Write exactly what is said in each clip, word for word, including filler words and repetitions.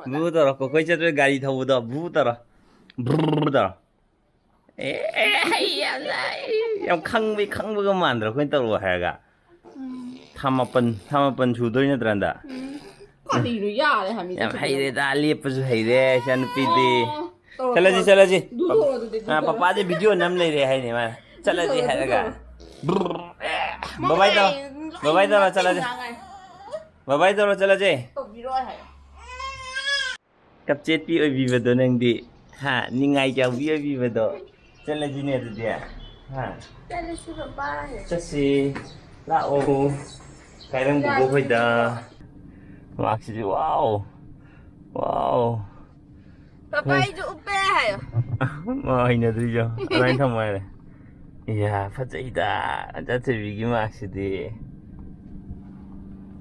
ꯕꯨ ꯇꯧꯔꯣ, ꯀꯣꯀꯣꯏ ꯆꯠꯄꯩ ꯒꯥꯔꯤ ꯊꯧꯕꯗꯣ ꯕꯨ ꯇꯧꯔꯣ꯫ ꯕ꯭ꯔꯨ ꯇꯧꯔꯣ꯫ ꯑꯦ, ꯑꯩ ꯌꯥꯝ ꯂꯥꯏ-, ꯌꯥꯝ ꯈꯪꯕꯩ, ꯈꯪꯕꯒ ꯃꯥꯟꯗ꯭ꯔꯣ ꯑꯩꯈꯣꯏꯅ ꯇꯧꯔꯛꯑꯣ ꯍꯥꯏꯔꯒ? ꯊꯥ ꯃꯥꯄꯟ, ꯊꯥ ꯃꯥꯄꯟ ꯁꯨꯗꯣꯏ ꯅꯠꯇ꯭ꯔꯥ ꯍꯟꯗꯛ? ꯎꯝ꯫ ꯀꯔꯤꯅꯣ ꯌꯥꯔꯦ ꯍꯥꯏꯕꯅꯤ, ꯌꯥꯝ ꯆꯠꯄ ꯍꯩꯔꯦꯗ, ꯂꯦꯞꯄꯁꯨ ꯍꯩꯔꯦ ꯏꯆꯥꯅꯨꯄꯤꯗꯤ꯫ ꯑꯣ, ꯇꯧꯔꯣ, ꯆꯠꯂꯁꯤ, ꯇꯧꯔꯣ꯫ ꯆꯠꯂꯁꯤ꯫ ꯑꯗꯨ ꯇꯧꯔꯣ ꯑꯗꯨꯗꯤ, ꯑꯗꯨ ꯑꯥ, ꯇꯧꯔꯣ꯫ ꯄꯄꯥꯗꯤ ꯚꯤꯗꯤꯑꯣ ꯅꯝ ꯂꯩꯔꯦ ꯍꯥꯏꯅꯦ ꯃꯥ꯫ ꯆꯠꯂꯁꯤ ꯑꯗꯨ ꯇꯧꯔꯣ, ꯍꯥꯏꯔꯒ꯫ ꯑꯗꯨ ꯇꯧꯔꯣ꯫ ꯕꯕꯥꯏ ꯇꯧꯔꯣ, ꯃꯃꯥꯏ ꯕꯕꯥꯏ ꯇꯧꯔꯣ, ꯆꯠꯂꯁꯤ꯫ ꯉꯥꯡꯉꯥꯏ꯫ ꯕꯕꯥꯏ ꯇꯧꯔꯣ, ꯆꯠꯂꯁꯤ꯫ ꯇꯧꯕꯤꯔꯣ ꯍꯥꯏꯌꯣ꯫ ꯀꯞꯆꯦꯠꯄꯤ ꯑꯣꯏꯕꯤꯕꯗꯣ ꯅꯪꯗꯤ, ꯍꯥ? ꯅꯤꯡꯉꯥꯏ ꯆꯥꯎꯕꯤ ꯑꯣꯏꯕꯤꯕꯗꯣ꯫ ꯆꯠꯂꯁꯤꯅꯦ ꯑꯗꯨꯗꯤ, ꯍꯥ? ꯆꯠꯂꯁꯤ ꯕꯕꯥ꯫ ꯆꯠꯁꯤ꯫ ꯂꯥꯛꯑꯣ꯫ ꯀꯥꯏꯔꯪ ꯕꯣꯕꯣ ꯈꯣꯏꯗ꯫ ꯃꯍꯥꯛꯁꯤꯗꯤ, ꯋꯥꯎ꯫ ꯋꯥꯎ꯫ ꯄꯄꯥ, ꯑꯩꯁꯨ ꯎꯞꯄꯦ ꯍꯥꯏꯌꯣ꯫ ꯃꯥ ꯍꯩꯅꯗ꯭ꯔꯤꯁꯦ꯫ ꯑꯗꯨꯃꯥꯏꯅ ꯊꯝꯃꯣ ꯍꯥꯏꯔꯦ꯫ ꯏꯌꯥ, ꯐꯖꯩꯗ, ꯆꯠꯊꯣꯏꯕꯤꯒꯤ ꯃꯍꯥꯛꯁꯤꯗꯤ꯫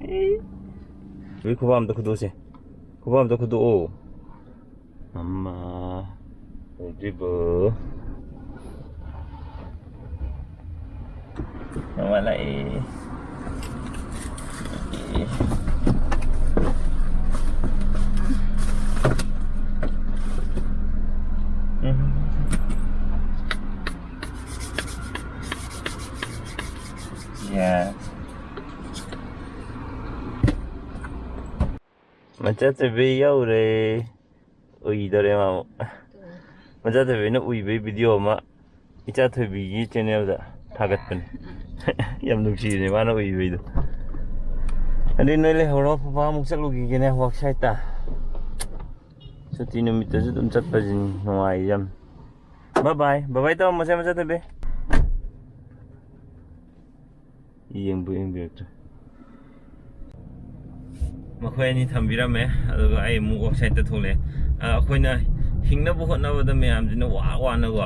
ꯑꯦ꯫ ꯈꯨꯕꯥꯛ ꯑꯝꯇ ꯈꯨꯗꯣꯛꯁꯦ꯫ ꯈꯨꯕꯥꯛ ꯑꯝꯇ ꯈꯨꯗꯣꯛꯑꯣ꯫ ꯃꯃꯥ꯫ ꯂꯣꯏꯗ꯭ꯔꯤꯕꯣ? ꯃꯃꯥ ꯂꯥꯛꯑꯦ꯫ ꯎꯝ꯫ ꯌꯥ꯫ ꯃꯆꯥꯊꯣꯏꯕꯤ ꯌꯧꯔꯦ꯫ ꯎꯏꯗꯧꯔꯦ ꯃꯥ ꯑꯃꯨꯛ꯫ ꯃꯆꯥꯊꯣꯏꯕꯤꯅ ꯎꯏꯕꯩ ꯚꯤꯗꯤꯑꯣ ꯑꯃ ꯏꯆꯥꯊꯣꯏꯕꯤꯒꯤ ꯆꯦꯅꯦꯜꯗ ꯊꯥꯒꯠꯄꯅꯦ꯫ ꯌꯥꯝ ꯅꯨꯡꯁꯤꯕꯅꯦ ꯃꯥꯅ ꯎꯏꯕꯩꯗꯣ꯫ ꯑꯗꯨꯗꯤ ꯅꯣꯏ ꯂꯩꯍꯧꯔꯣ, ꯄꯄꯥ ꯑꯃꯨꯛ ꯆꯠꯂꯨꯈꯤꯒꯦꯅꯦ ꯋꯥꯛ ꯁꯥꯏꯠꯇ꯫ ꯁꯨꯇꯤ ꯅꯨꯃꯤꯠꯇꯁꯨ ꯑꯗꯨꯝ ꯆꯠꯄꯁꯤ ꯅꯨꯡꯉꯥꯏ ꯌꯥꯝ꯫ ꯕꯥꯏ ꯕꯥꯏ꯫ ꯕꯥꯏ ꯕꯥꯏ ꯇꯧꯔꯝꯃꯣꯁꯦ ꯃꯆꯥꯊꯣꯏꯕꯤ꯫ ꯌꯦꯡꯕꯨ ꯌꯦꯡꯕꯤꯔꯛꯇ꯭ꯔꯦ꯫ ꯃꯈꯣꯏ ꯑꯅꯤ ꯊꯝꯕꯤꯔꯝꯃꯦ, ꯑꯗꯨꯒ ꯑꯩ ꯑꯃꯨꯛ ꯋꯥꯛꯁꯥꯏꯠꯇ ꯊꯣꯛꯂꯛꯑꯦ꯫ ꯑ, ꯑꯩꯈꯣꯏꯅ ꯍꯤꯡꯅꯕ ꯍꯣꯠꯅꯕꯗ ꯃꯌꯥꯝꯁꯤꯅ ꯋꯥ ꯋꯥꯅꯀꯣ,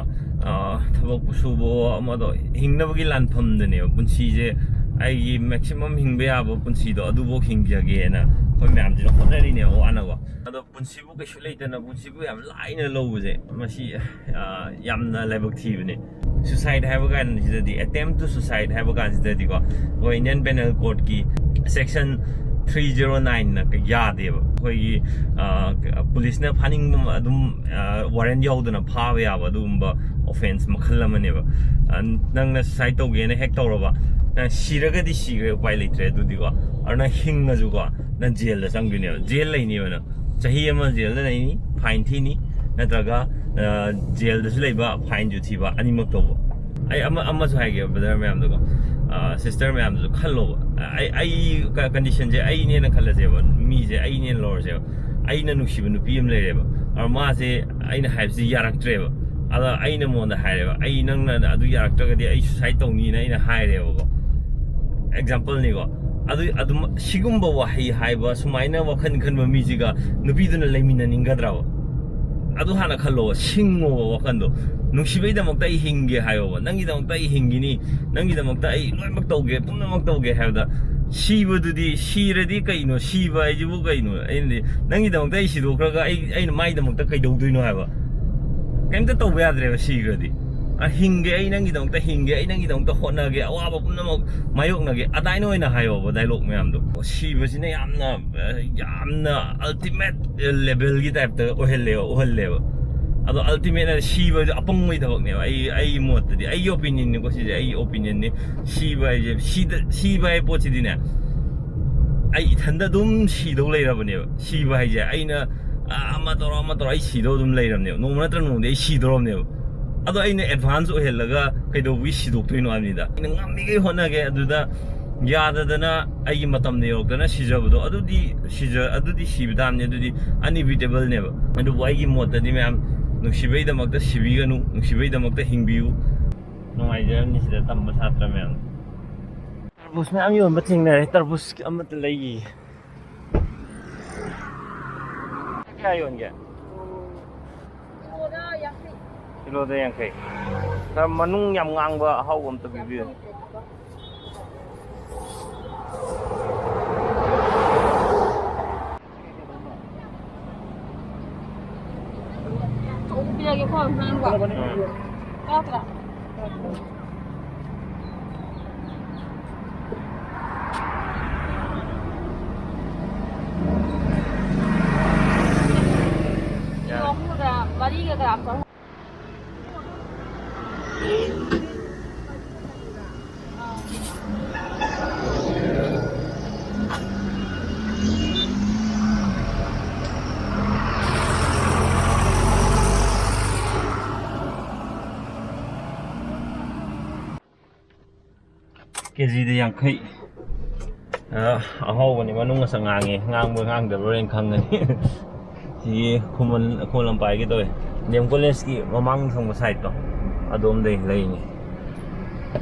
ꯑ, ꯊꯕꯛ ꯁꯨꯕꯑꯣ ꯑꯃꯗꯣ ꯍꯤꯡꯅꯕꯒꯤ ꯂꯥꯟꯐꯝꯗꯅꯦꯕ ꯄꯨꯟꯁꯤꯁꯦ꯫ ꯑꯩꯒꯤ ꯃꯦꯛꯁꯤꯃꯝ ꯍꯤꯡꯕ ꯌꯥꯕ ꯄꯨꯟꯁꯤꯗꯣ ꯑꯗꯨꯐꯥꯎ ꯍꯤꯡꯖꯒꯦꯅ ꯑꯩꯈꯣꯏ ꯃꯌꯥꯝꯁꯤꯅ ꯍꯣꯠꯅꯔꯤꯅꯦꯕ ꯋꯥꯅꯀꯣ꯫ ꯑꯗꯣ ꯄꯨꯟꯁꯤꯕꯨ ꯀꯩꯁꯨ ꯂꯩꯇꯅ ꯄꯨꯟꯁꯤꯕꯨ ꯌꯥꯝ ꯂꯥꯏꯅ ꯂꯧꯕꯁꯦ, ꯃꯁꯤ, ꯑ, ꯌꯥꯝꯅ ꯂꯥꯏꯕꯛ ꯊꯤꯕꯅꯦ꯫ Suicide ꯍꯥꯏꯕ ꯀꯥꯟꯁꯤꯗꯗꯤ, attempt to suicide ꯍꯥꯏꯕ ꯀꯥꯟꯁꯤꯗꯗꯤꯀꯣ, ꯑꯩꯈꯣꯏ Indian Penal Codeꯀꯤ section three zero ꯅꯥꯏꯟꯅ ꯌꯥꯗꯦꯕ꯫ ꯑꯩꯈꯣꯏꯒꯤ, ꯑ, ꯄꯨꯂꯤꯁꯅ ꯐꯥꯅꯤꯡꯕ ꯑꯗꯨꯝ, ꯑ, ꯋꯥꯔꯦꯟ ꯌꯥꯎꯗꯅ ꯐꯥꯕ ꯌꯥꯕ ꯑꯗꯨꯒꯨꯝꯕ ꯑꯣꯐꯦꯟꯁ ꯃꯈꯜ ꯑꯃꯅꯦꯕ꯫ ꯑ, ꯅꯪꯅ ꯁꯨꯁꯥꯏꯠ ꯇꯧꯒꯦꯅ ꯍꯦꯛ ꯇꯧꯔꯕ, ꯅꯪ ꯁꯤꯔꯒꯗꯤ ꯁꯤꯈ꯭ꯔꯦ, ꯎꯄꯥꯏ ꯂꯩꯇ꯭ꯔꯦ ꯑꯗꯨꯗꯤꯀꯣ꯫ ꯑꯗꯨꯅ ꯍꯤꯡꯉꯁꯨꯀꯣ, ꯅꯪ ꯖꯦꯜꯗ ꯆꯪꯗꯣꯏꯅꯦꯕ, ꯖꯦꯜ ꯂꯩꯅꯦꯕ ꯅꯪ꯫ ꯆꯍꯤ ꯑꯃ ꯖꯦꯜꯗ ꯂꯩꯅꯤ, ꯐꯥꯏꯟ ꯊꯤꯅꯤ, ꯅꯠꯇ꯭ꯔꯒ, ꯑ, ꯖꯦꯜꯗꯁꯨ ꯂꯩꯕ, ꯐꯥꯏꯟꯁꯨ ꯊꯤꯕ, ꯑꯅꯤꯃꯛ ꯇꯧꯕ꯫ ꯑꯩ ꯑꯃ, ꯑꯃꯁꯨ ꯍꯥꯏꯒꯦ, ꯕ꯭ꯔꯗꯔ ꯃꯌꯥꯝꯗꯀꯣ, ꯑ, ꯁꯤꯁꯇꯔ ꯃꯌꯥꯝꯗꯁꯨ ꯈꯜꯂꯣꯕ꯫ ꯑꯩ, ꯑꯩ ꯀ-, ꯀꯟꯗꯤꯁꯟꯁꯦ ꯑꯩꯅꯦꯅ ꯈꯜꯂꯁꯦꯕ, ꯃꯤꯁꯦ ꯑꯩꯅꯦꯅ ꯂꯧꯔꯁꯦꯕ꯫ ꯑꯩꯅ ꯅꯨꯡꯁꯤꯕ ꯅꯨꯄꯤ ꯑꯃ ꯂꯩꯔꯦꯕ, ꯑꯗꯣ ꯃꯥꯁꯦ ꯑꯩꯅ ꯍꯥꯏꯕꯁꯤ ꯌꯥꯔꯛꯇ꯭ꯔꯦꯕ꯫ ꯑꯗ ꯑꯩꯅ ꯃꯉꯣꯟꯗ ꯍꯥꯏꯔꯦꯕ, "ꯑꯩ, ꯅꯪꯅ ꯑꯗꯨ ꯌꯥꯔꯛꯇ꯭ꯔꯒꯗꯤ ꯑꯩ ꯁꯨꯁꯥꯏꯠ ꯇꯧꯅꯤꯅ" ꯑꯩꯅ ꯍꯥꯏꯔꯦꯕꯀꯣ꯫ ꯑꯦꯛꯖꯥꯝꯄꯜꯅꯤꯀꯣ꯫ ꯑꯗꯨ, ꯑꯗꯨꯝ ꯁꯤꯒꯨꯝꯕ ꯋꯥꯍꯩ ꯍꯥꯏꯕ, ꯁꯨꯃꯥꯏꯅ ꯋꯥꯈꯜ ꯈꯟꯕ ꯃꯤꯁꯤꯒ ꯅꯨꯄꯤꯗꯨꯅ ꯂꯩꯃꯤꯟꯅꯅꯤꯡꯒꯗ꯭ꯔꯕ? ꯑꯗꯨ ꯍꯥꯟꯅ ꯈꯜꯂꯣꯕ, ꯁꯤꯡꯉꯣꯕ ꯋꯥꯈꯜꯗꯣ꯫ "ꯅꯨꯡꯁꯤꯕꯩꯗꯃꯛꯇ ꯑꯩ ꯍꯤꯡꯒꯦ" ꯍꯥꯏꯌꯣꯕ꯫ "ꯅꯪꯒꯤꯗꯃꯛꯇ ꯑꯩ ꯍꯤꯡꯈꯤꯅꯤ, ꯅꯪꯒꯤꯗꯃꯛꯇ ꯑꯩ ꯂꯣꯏꯅꯃꯛ ꯇꯧꯒꯦ, ꯄꯨꯝꯅꯃꯛ ꯇꯧꯒꯦ" ꯍꯥꯏꯕꯗ, ꯁꯤꯕꯗꯨꯗꯤ, ꯁꯤꯔꯗꯤ ꯀꯩꯅꯣ? ꯁꯤꯕ ꯍꯥꯏꯁꯤꯕꯨ ꯀꯩꯅꯣ? ꯑꯩꯅꯗꯤ, ꯅꯪꯒꯤꯗꯃꯛꯇ ꯑꯩ ꯁꯤꯗꯣꯛꯈ꯭ꯔꯒ ꯑꯩ, ꯑꯩꯅ ꯃꯥꯏꯗꯃꯛꯇ ꯀꯩꯗꯧꯗꯣꯏꯅꯣ ꯍꯥꯏꯕ? ꯀꯩꯝꯇ ꯇꯧꯕ ꯌꯥꯗ꯭ꯔꯦꯕ ꯁꯤꯈ꯭ꯔꯗꯤ꯫ "ꯑ, ꯍꯤꯡꯒꯦ, ꯑꯩ ꯅꯪꯒꯤꯗꯃꯛꯇ ꯍꯤꯡꯒꯦ, ꯑꯩ ꯅꯪꯒꯤꯗꯃꯛꯇ ꯍꯣꯠꯅꯒꯦ, ꯑꯋꯥꯕ ꯄꯨꯝꯅꯃꯛ ꯃꯥꯌꯣꯛꯅꯒꯦ", ꯑꯗꯥꯏꯅ ꯑꯣꯏꯅ ꯍꯥꯏꯌꯣꯕ ꯗꯥꯏꯂꯣꯛ ꯃꯌꯥꯝꯗꯣ꯫ ꯁꯤꯕꯁꯤꯅ ꯌꯥꯝꯅ, ꯑ, ꯌꯥꯝꯅ ꯑꯜꯇꯤꯃꯦꯠ ꯂꯦꯚꯦꯜꯒꯤ ꯇꯥꯏꯞꯇ ꯑꯣꯏꯍꯜꯂꯦꯕ, ꯎꯍꯜꯂꯦꯕ꯫ ꯑꯗꯣ ꯑꯜꯇꯤꯃꯦꯠ ꯍꯥꯏꯗꯤ ꯁꯤꯕ ꯍꯥꯏꯗꯤ ꯑꯄꯪꯕꯒꯤ ꯊꯕꯛꯅꯦꯕ꯫ ꯑꯩ, ꯑꯩꯒꯤ ꯃꯣꯠꯇꯗꯤ, ꯑꯩꯒꯤ ꯑꯣꯄꯤꯅꯤꯌꯟꯅꯤꯀꯣ ꯁꯤꯁꯦ, ꯑꯩꯒꯤ ꯑꯣꯄꯤꯅꯤꯌꯟꯅꯤ꯫ ꯁꯤꯕ ꯍꯥꯏꯁꯦ, ꯁꯤꯗ, ꯁꯤꯕ ꯍꯥꯏꯕ ꯄꯣꯠꯁꯤꯗꯤꯅꯦ, ꯑꯩ ꯏꯊꯟꯗ ꯑꯗꯨꯝ ꯁꯤꯗꯧ ꯂꯩꯔꯕꯅꯦꯕ꯫ ꯁꯤꯕ ꯍꯥꯏꯁꯦ ꯑꯩꯅ, ꯑ, ꯑꯃ ꯇꯧꯔꯣ, ꯑꯃ ꯇꯧꯔꯣ, ꯑꯩ ꯁꯤꯗꯧ ꯑꯗꯨꯝ ꯂꯩꯔꯕꯅꯦꯕ꯫ ꯅꯣꯡꯃ ꯅꯠꯇ꯭ꯔ ꯅꯣꯡꯃꯗꯤ ꯑꯩ ꯁꯤꯗꯧꯔꯕꯅꯦꯕ꯫ ꯑꯗꯣ ꯑꯩꯅ ꯑꯦꯗꯚꯥꯟꯁ ꯑꯣꯏꯍꯜꯂꯒ ꯀꯩꯗꯧꯕꯒꯤ ꯁꯤꯗꯣꯛꯇꯣꯏꯅꯣ ꯍꯥꯏꯕꯅꯤꯗ꯫ ꯑꯩꯅ ꯉꯝꯃꯤꯈꯩ ꯍꯣꯠꯅꯒꯦ, ꯑꯗꯨꯗ ꯌꯥꯗꯗꯅ ꯑꯩꯒꯤ ꯃꯇꯝꯗ ꯌꯧꯔꯛꯇꯅ ꯁꯤꯖꯕꯗꯣ, ꯑꯗꯨꯗꯤ ꯁꯤꯖ-, ꯑꯗꯨꯗꯤ ꯁꯤꯕ ꯇꯥꯕꯅꯤ, ꯑꯗꯨꯗꯤ ꯑꯟꯏꯚꯤꯇꯦꯕꯜꯅꯦꯕ꯫ ꯑꯗꯨꯕꯨ ꯑꯩꯒꯤ ꯃꯣꯠꯇꯗꯤ, ꯃꯌꯥꯝ, ꯅꯨꯡꯁꯤꯕꯩꯗꯃꯛꯇ ꯁꯤꯕꯤꯒꯅꯨ, ꯅꯨꯡꯁꯤꯕꯩꯗꯃꯛꯇ ꯍꯤꯡꯕꯤꯌꯨ꯫ ꯅꯨꯡꯉꯥꯏꯖꯔꯝꯅꯤ ꯁꯤꯗ ꯇꯝꯕ ꯁꯥꯇ꯭ꯔ ꯃꯌꯥꯝ꯫ ꯇꯔꯕꯨꯖ ꯃꯌꯥꯝ ꯌꯣꯟꯕ ꯊꯦꯡꯅꯔꯦ, ꯇꯔꯕꯨꯖ ꯑꯃꯠꯇ ꯂꯩꯈꯤꯒꯦ꯫ ꯀꯌꯥ ꯌꯣꯟꯒꯦ? ꯀꯤꯂꯣꯗ ꯌꯥꯡꯈꯩ꯫ ꯈꯔ ꯃꯅꯨꯡ ꯌꯥꯝ ꯉꯥꯡꯕ ꯑꯍꯥꯎꯕ ꯑꯝꯇ ꯄꯤꯕꯤꯌꯨ꯫ ꯆꯧꯕ ꯄꯤꯔꯒꯦꯀꯣ, ꯅꯪꯀꯣ꯫ ꯎꯝ꯫ ꯇꯔꯥ, ꯇꯔꯥ꯫ ꯃꯔꯤꯒ ꯀꯌꯥꯝ ꯆꯪ- ꯀꯦꯖꯤꯗ ꯌꯥꯡꯈꯩ꯫ ꯑ, ꯑꯍꯥꯎꯕꯅꯤ, ꯃꯅꯨꯡ ꯑꯁ ꯉꯥꯡꯉꯦ, ꯉꯥꯡꯕ꯭ꯔꯥ ꯉꯥꯡꯗꯕ꯭ꯔꯥ ꯍꯣꯔꯦꯟ ꯈꯪꯒꯅꯤ꯫ ꯁꯤꯒꯤ ꯈꯨꯃꯟ, ꯈꯨꯃꯟ ꯂꯝꯄꯥꯏꯒꯤ ꯇꯧꯋꯦ, ꯗꯤ ꯑꯦꯝ ꯀꯣꯂꯦꯖꯀꯤ ꯃꯃꯥꯡ ꯊꯪꯕ ꯁꯥꯏꯠꯇꯣ, ꯑꯗꯣꯝꯗꯩ ꯂꯩꯅꯤ꯫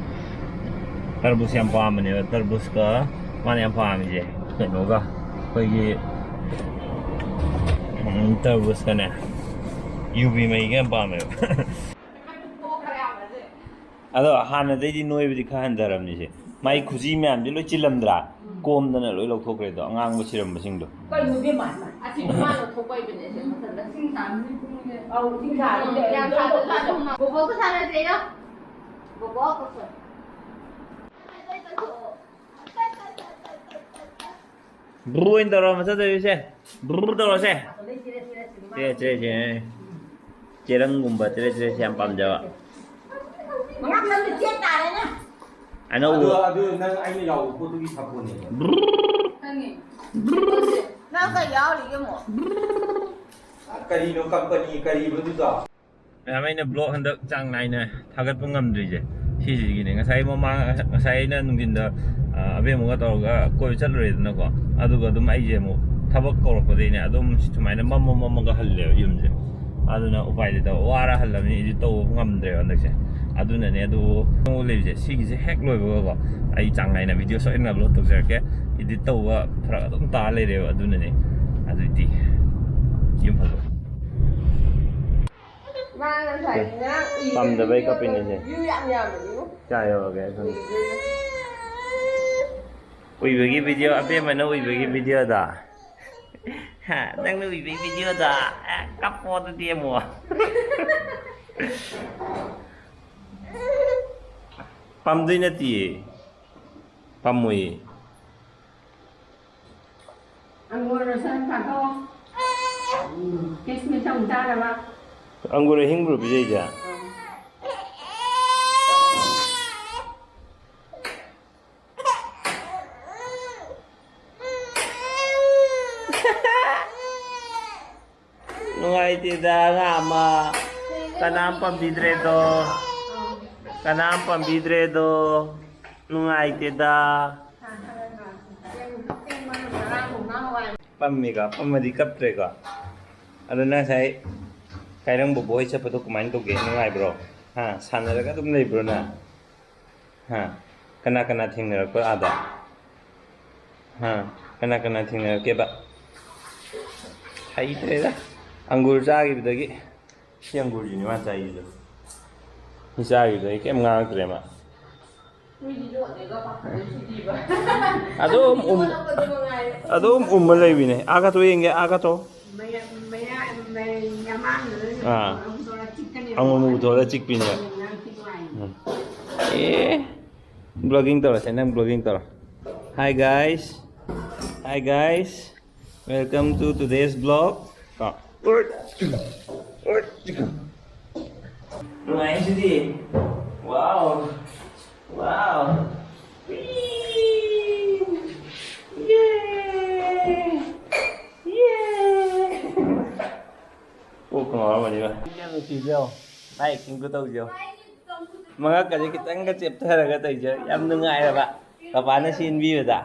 ꯇꯔꯕꯨꯖ ꯌꯥꯝ ꯄꯥꯝꯕꯅꯦꯕ, ꯇꯔꯕꯨꯖꯀ ꯃꯥꯅ ꯌꯥꯝ ꯄꯥꯝꯃꯤꯁꯦ ꯀꯩꯅꯣꯒ, ꯑꯩꯈꯣꯏꯒꯤ, ꯎꯝ, ꯇꯔꯕꯨꯖꯀꯅꯦ ꯌꯨꯕꯤ ꯃꯍꯤꯒ ꯌꯥꯝ ꯄꯥꯝꯃꯦꯕ꯫ ꯑꯗꯣ ꯍꯥꯟꯅꯗꯩꯗꯤ ꯅꯣꯏꯕꯗꯤ ꯈꯔ ꯍꯟꯊꯔꯕꯅꯤꯁꯦ꯫ ꯃꯥꯏ ꯈꯨꯖꯤ ꯃꯌꯥꯝꯗꯤ ꯂꯣꯏ ꯆꯤꯜꯂꯝꯗ꯭ꯔꯥ? ꯀꯣꯝꯗꯅ ꯂꯣꯏ ꯂꯧꯊꯣꯛꯈ꯭ꯔꯦꯗꯣ, ꯑꯉꯥꯡꯕ ꯁꯤꯔꯝꯕꯁꯤꯡꯗꯣ꯫ ꯀꯩꯅꯣ ꯏꯕꯦꯝꯃ? ꯑꯁꯤ ꯃꯥꯅ ꯊꯣꯛꯄ ꯏꯕꯅꯦ, ꯑꯁꯤ ꯃꯊꯟꯇ꯫ ꯑꯧ, ꯁꯤꯡꯁꯥꯗꯨꯗꯤ ꯎꯝ, ꯌꯥꯝ ꯁꯥꯗ꯭ꯔꯁꯨ ꯑꯗꯨꯝ ꯕꯣꯕꯣꯛꯀ ꯁꯥꯟꯅꯁꯦꯌꯣ꯫ ꯕꯣꯕꯣꯛ ꯀꯧꯁꯜꯂꯣ꯫ ꯕ꯭ꯔꯨ ꯑꯣꯏꯅ ꯇꯧꯔꯣ, ꯃꯊꯛꯇ ꯂꯩꯕꯁꯦ꯫ ꯕ꯭ꯔꯨ ꯇꯧꯔꯣꯁꯦ꯫ ꯁꯤꯔꯦ, ꯁꯤꯔꯦ, ꯁꯤꯔꯦ, ꯁꯤꯔꯦ, ꯁꯤꯔꯦ꯫ ꯆꯦꯔꯪꯒꯨꯝꯕ ꯆꯦꯔꯦꯠ ꯆꯦꯔꯦꯠꯁꯦ ꯌꯥꯝ ꯄꯥꯝꯖꯕ꯫ ꯃꯉꯥ ꯆꯪꯗ ꯆꯦ ꯇꯥꯔꯦꯅꯦ꯫ ꯑꯅꯧꯕ꯫ ꯑꯗꯨ, ꯑꯗꯨ ꯅꯪ ꯑꯩꯅ ꯌꯥꯎꯕ ꯄꯣꯠꯇꯨꯒꯤ ꯁꯥꯄꯣꯟꯅꯦꯕ꯫ ꯈꯪꯉꯦ꯫ ꯅꯪ ꯀꯩ ꯌꯥꯎꯔꯤꯒꯦ ꯑꯃꯨꯛ? ꯀꯔꯤꯅꯣ ꯀꯝꯄꯅꯤ ꯀꯔꯤꯕꯗꯨꯗꯣ? ꯃꯌꯥꯝ, ꯑꯩꯅ ꯕ꯭ꯂꯣꯒ ꯍꯟꯗꯛ ꯆꯥꯡ ꯅꯥꯏꯅ ꯊꯥꯒꯠꯄ ꯉꯝꯗ꯭ꯔꯤꯁꯦ ꯁꯤꯁꯤꯒꯤꯅꯦ꯫ ꯉꯁꯥꯏ ꯃꯃꯥꯡ, ꯉꯁꯥꯏ ꯑꯩꯅ ꯅꯨꯡꯊꯤꯟꯗ, ꯑ, ꯑꯕꯦꯝꯃꯒ ꯇꯧꯔꯒ ꯀꯣꯏꯕ ꯆꯠꯂꯨꯔꯦꯗꯅꯀꯣ, ꯑꯗꯨꯒ ꯑꯗꯨꯝ ꯑꯩꯁꯦ ꯑꯃꯨꯛ ꯊꯕꯛ ꯀꯧꯔꯛꯄꯗꯩꯅꯦ ꯑꯗꯨꯝ ꯁꯨꯃꯥꯏꯅ ꯃꯝꯃ ꯃꯝꯃꯒ ꯍꯜꯂꯦꯕ ꯌꯨꯝꯁꯦ꯫ ꯑꯗꯨꯅ ꯎꯄꯥꯏ ꯂꯩꯇꯕ, ꯋꯥꯔ ꯍꯜꯂꯕꯅꯤ, ꯏꯗꯤꯠ ꯇꯧꯕ ꯉꯝꯗ꯭ꯔꯦꯕ ꯍꯟꯗꯛꯁꯦ꯫ ꯑꯗꯨꯅꯅꯦ, ꯑꯗꯨ ꯅꯣꯡ ꯂꯩꯕꯁꯦ ꯁꯤꯒꯤꯁꯦ ꯍꯦꯛ ꯂꯣꯏꯕꯒꯀꯣ ꯑꯩ ꯆꯥꯡ ꯅꯥꯏꯅ ꯚꯤꯗꯤꯑꯣ ꯁꯣꯏꯗꯅ ꯑꯞꯂꯣꯗ ꯇꯧꯖꯔꯛꯀꯦ꯫ ꯏꯗꯤꯠ ꯇꯧꯕ ꯐꯔꯛ ꯑꯗꯨꯝ ꯇꯥ ꯂꯩꯔꯦꯕ, ꯑꯗꯨꯅꯅꯦ꯫ ꯑꯗꯨꯗꯤ ꯌꯨꯝ ꯍꯜꯂꯣ꯫ ꯃꯥ ꯉꯁꯥꯏ ꯉꯔꯥꯡ ꯎꯏꯕꯒꯤ ꯄꯥꯝꯗꯕꯩ video ꯀꯞꯄꯤꯅꯦ ꯁꯦ꯫ View ꯌꯥꯝ ꯌꯥꯝꯕꯅꯤꯉꯣ꯫ ꯀꯌꯥ ꯌꯧꯔꯒꯦ? ꯎꯏꯕꯒꯤ꯫ ꯎꯏꯕꯒꯤ ꯚꯤꯗꯤꯑꯣ, ꯑꯕꯦꯝꯃꯅ ꯎꯏꯕꯒꯤ ꯚꯤꯗꯤꯑꯣꯗꯣ꯫ ꯍꯥ, ꯅꯪꯅ ꯎꯏꯕꯒꯤ ꯚꯤꯗꯤꯑꯣꯗꯣ꯫ ꯑꯦ, ꯀꯞꯄꯣ ꯑꯗꯨꯗꯤ ꯑꯃꯨꯛ꯫ ꯄꯥꯝꯗꯣꯏ ꯅꯠꯇꯤꯌꯦ꯫ ꯄꯥꯝꯃꯣꯏꯌꯦ꯫ ꯑꯪꯒꯨꯔ ꯁꯔꯨꯛ ꯊꯥꯗꯣꯛꯑꯣ꯫ ꯀꯤꯁꯃꯤꯁ ꯑꯃꯨꯛ ꯆꯥꯅꯕ꯫ ꯑꯪꯒꯨꯔ ꯑꯍꯤꯡꯕ꯭ꯔꯣ ꯄꯤꯖꯩꯁꯦ? ꯅꯨꯡꯉꯥꯏꯇꯦꯗ, ꯑꯉꯥꯡ ꯑꯃ꯫ ꯀꯅꯥꯝ ꯄꯥꯝꯕꯤꯗ꯭ꯔꯦꯗꯣ꯫ ꯀꯅꯥꯝ ꯄꯥꯝꯕꯤꯗ꯭ꯔꯦꯗꯣ꯫ ꯅꯨꯡꯉꯥꯏꯇꯦꯗ꯫ ꯄꯝꯃꯤꯀꯣ? ꯄꯝꯃꯗꯤ ꯀꯞꯇ꯭ꯔꯦꯀꯣ? ꯑꯗꯣ ꯅꯪ ꯉꯁꯥꯏ ꯀꯥꯏꯔꯪ ꯕꯣꯕꯣ ꯍꯣꯏ ꯆꯠꯄꯗꯣ ꯀꯃꯥꯏꯅ ꯇꯧꯒꯦ? ꯅꯨꯡꯉꯥꯏꯕ꯭ꯔꯣ? ꯍꯥ? ꯁꯥꯟꯅꯔꯒ ꯑꯗꯨꯝ ꯂꯩꯕ꯭ꯔꯣ ꯅꯪ? ꯍꯥ? ꯀꯅꯥ ꯀꯅꯥ ꯊꯦꯡꯅꯔꯛꯄ ꯑꯥꯗ? ꯍꯥ? ꯀꯅꯥ ꯀꯅꯥ ꯊꯦꯡꯅꯔꯛꯀꯦꯕ? ꯍꯩꯇ꯭ꯔꯦꯗ꯫ ꯑꯪꯒꯨꯔ ꯆꯥꯈꯤꯕꯗꯒꯤ꯫ ꯁꯤ ꯑꯪꯒꯨꯔꯁꯤꯅꯤ ꯃꯥ ꯆꯥꯏꯁꯤꯁꯨ꯫ ꯁꯤ ꯆꯥꯈꯤꯕꯗꯒꯤ ꯀꯩꯝ ꯉꯥꯡꯉꯛꯇ꯭ꯔꯦ ꯃꯥ꯫ ꯑꯗꯨꯝ ꯎꯝ-, ꯑꯗꯨꯝ ꯎꯝꯃ ꯂꯩꯕꯤꯅꯦ꯫ ꯑꯥ ꯀꯥꯊꯣꯛ ꯌꯦꯡꯒꯦ, ꯑꯥ ꯀꯥꯊꯣꯛ꯫ ꯑꯥ꯫ ꯑꯃꯨꯛ ꯑꯃꯨꯛ ꯊꯣꯛꯂꯒ ꯆꯤꯛꯄꯤꯅꯦ꯫ ꯎꯝ꯫ ꯑꯦ꯫ Vlogging ꯇꯧꯔꯁꯦ, ꯅꯪ vlogging ꯇꯧꯔꯣ꯫ Hi guys. Hi guys. Welcome to today's vlog. ꯀꯣ꯫ ꯅꯨꯡꯉꯥꯏꯁꯤꯗꯤ꯫ Wow. Wow. Whee! Yay! Yay! ꯀꯣꯛꯀ ꯉꯥꯎꯔꯝꯃꯅꯤꯕ꯫ ꯌꯥꯝ ꯅꯨꯡꯁꯤꯕ꯭ꯔꯣ? ꯃꯥꯏ acting ꯈꯨꯇꯧꯁꯦ ꯌꯦꯡꯉꯣ꯫ ꯃꯉꯛꯀꯁꯦ ꯈꯤꯇꯪꯒ ꯆꯦꯞꯊꯔꯒ ꯇꯧꯔꯤꯁꯦ ꯌꯥꯝ ꯅꯨꯡꯉꯥꯏꯔꯕ꯫ ꯄꯄꯥꯅ ꯁꯦꯝꯕꯤꯕꯗ꯫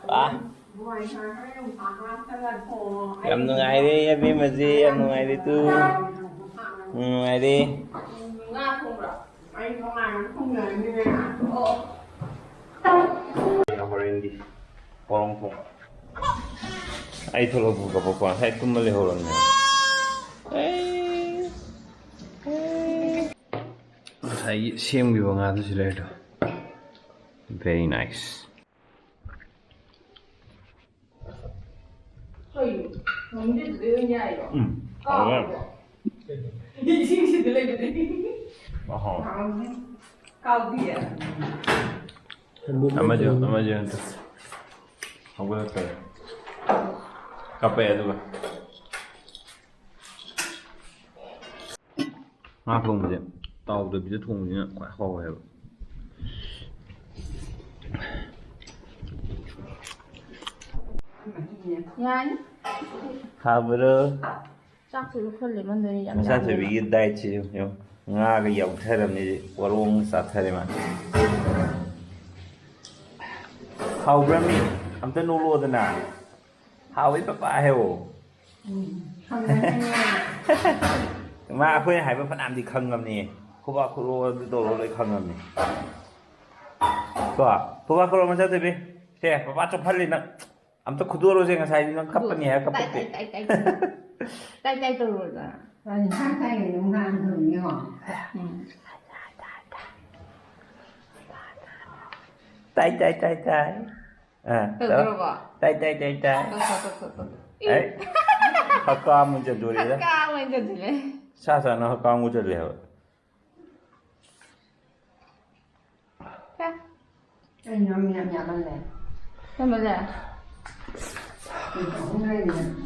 ꯋꯥ꯫ ꯌꯥꯝ ꯅꯨꯡꯉꯥꯏꯔꯦ, ꯑꯕꯦꯝꯃꯁꯦ ꯌꯥꯝ ꯅꯨꯡꯉꯥꯏꯔꯦ ꯇꯨ꯫ ꯅꯨꯡꯉꯥꯏꯔꯦ꯫ ꯍꯣꯔꯦꯟꯒꯤ ꯄꯣꯔꯣꯝ ꯊꯣꯡꯕ꯫ ꯑꯩ ꯊꯣꯛꯂꯛꯄ ꯀꯞꯄꯛꯄ ꯉꯁꯥꯏ ꯇꯨꯝꯃ ꯂꯩꯍꯧꯔꯕꯅꯦ꯫ ꯑꯩ, ꯑꯩ꯫ ꯉꯁꯥꯏꯒꯤ ꯁꯦꯝꯈꯤꯕ ꯉꯥꯗꯨꯁꯨ ꯂꯩꯔꯦ꯫ Very nice. ꯀꯩꯅꯣ? ꯃꯃꯤꯡꯗꯨꯗꯩ ꯑꯣꯏꯅ ꯌꯥꯏꯔꯣ? ꯎꯝ, ꯀꯥꯎꯔꯕꯣ? ꯍꯥꯎꯋꯦ꯫ ꯏꯁꯤꯡꯁꯤꯗ ꯂꯩꯕꯗꯒꯤ꯫ ꯑꯍꯥꯎ꯫ ꯀꯥꯎꯗꯤꯌꯦ꯫ ꯑꯃꯁꯨ, ꯑꯃꯁꯨ ꯑꯝꯇ ꯍꯧꯒꯠꯂꯛꯇꯔꯦ꯫ ꯀꯞꯄꯛꯑꯦ ꯑꯗꯨꯒ꯫ ꯉꯥ ꯊꯣꯡꯕꯁꯦ ꯇꯥꯎꯗꯕꯤꯗ ꯊꯣꯡꯕꯁꯤꯅ ꯈ꯭ꯋꯥꯏ ꯍꯥꯎꯋꯦ ꯍꯥꯏꯕ꯫ ꯌꯥꯅꯤ꯫ ꯍꯥꯎꯕ꯭ꯔꯣ? ꯆꯥꯛꯁꯤꯁꯨ ꯈꯔ ꯂꯦꯝꯃꯟꯗꯣꯏꯅꯤ, ꯌꯥꯝ ꯃꯆꯥ ꯌꯥꯝꯗꯦꯕ꯫ ꯊꯣꯏꯕꯤꯒꯤ dietꯁꯤ ꯌꯦꯡꯉꯨ, ꯌꯦꯡꯉꯨ꯫ ꯉꯥꯒ ꯌꯥꯎꯊꯔꯕꯅꯤ, ꯋꯥꯔꯣꯡ ꯆꯥꯊꯔꯦ ꯃꯥ꯫ ꯍꯥꯎꯕ꯭ꯔꯥ ꯃꯤ? ꯑꯝꯇ ꯅꯣꯛꯂꯛꯑꯣꯗꯅ꯫ ꯍꯥꯎꯋꯤ ꯄꯄꯥ ꯍꯥꯏꯌꯣ꯫ ꯎꯝ, ꯍꯥꯎꯕꯅꯦ꯫ ꯃꯥ ꯑꯩꯈꯣꯏꯅ ꯍꯥꯏꯕ ꯐꯅꯌꯥꯝꯗꯤ ꯈꯪꯉꯕꯅꯤ꯫ ꯈꯨꯕꯥꯛ ꯈꯨꯔꯣ ꯑꯗꯨ ꯇꯧꯔꯣ ꯂꯣꯏ ꯈꯪꯉꯕꯅꯤ꯫ ꯀꯣ? ꯈꯨꯕꯥꯛ ꯈꯨꯔꯣ ꯃꯆꯥ ꯊꯣꯏꯕꯤ꯫ ꯁꯦ, ꯄꯄꯥ ꯆꯣꯞꯍꯜꯂꯤ ꯅꯪ꯫ ꯑꯝꯇ ꯈꯨꯗꯣꯔꯣꯁꯦ, ꯉꯁꯥꯏꯗꯤ ꯅꯪ ꯀꯞꯄꯅꯤ ꯍꯥꯏꯔ ꯇꯥꯏ, ꯀꯞꯄꯛꯇꯦ꯫ ꯇꯥꯏ, ꯇꯥꯏ, ꯇꯥꯏ, ꯇꯥꯏ꯫ ꯇꯥꯏ, ꯇꯥꯏ ꯇꯧꯔꯣꯗꯅ꯫ ꯏꯟꯁꯥꯡ ꯆꯥꯏꯉꯩꯗ ꯑꯃꯨꯛ ꯍꯥꯟ ꯍꯪꯉꯤꯉꯣ꯫ ꯎꯝ꯫ ꯇꯥꯏ, ꯇꯥꯏ, ꯇꯥꯏ, ꯇꯥꯏ꯫ ꯑ, ꯇꯧꯗ꯭ꯔꯣꯕꯣ? ꯇꯥꯏ, ꯇꯥꯏ, ꯇꯥꯏ, ꯇꯥꯏ꯫ ꯇꯧ, ꯇꯧ, ꯇꯧ, ꯇꯧ, ꯇꯧ꯫ ꯑꯦ, ꯍꯛꯀꯥꯝ ꯑꯣꯏꯅ ꯆꯟꯗꯣꯔꯤꯗ꯫ ꯍꯛꯀꯥꯝ ꯑꯣꯏꯅ ꯆꯟꯁꯤꯜꯂꯦ꯫ ꯁꯥ ꯁꯥꯅ ꯍꯛꯀꯥꯝ ꯑꯣꯏꯅ ꯆꯜꯂꯦ ꯍꯥꯏꯕ꯫ ꯁꯦ꯫ ꯑꯩ ꯅꯪ ꯌꯥꯝ ꯌꯥꯝꯃꯜꯂꯦ꯫ ꯌꯥꯝꯃꯜꯂꯦ? ꯃꯤꯅꯤꯠ ꯑꯍꯨꯝ ꯂꯩꯔꯤꯅꯦ꯫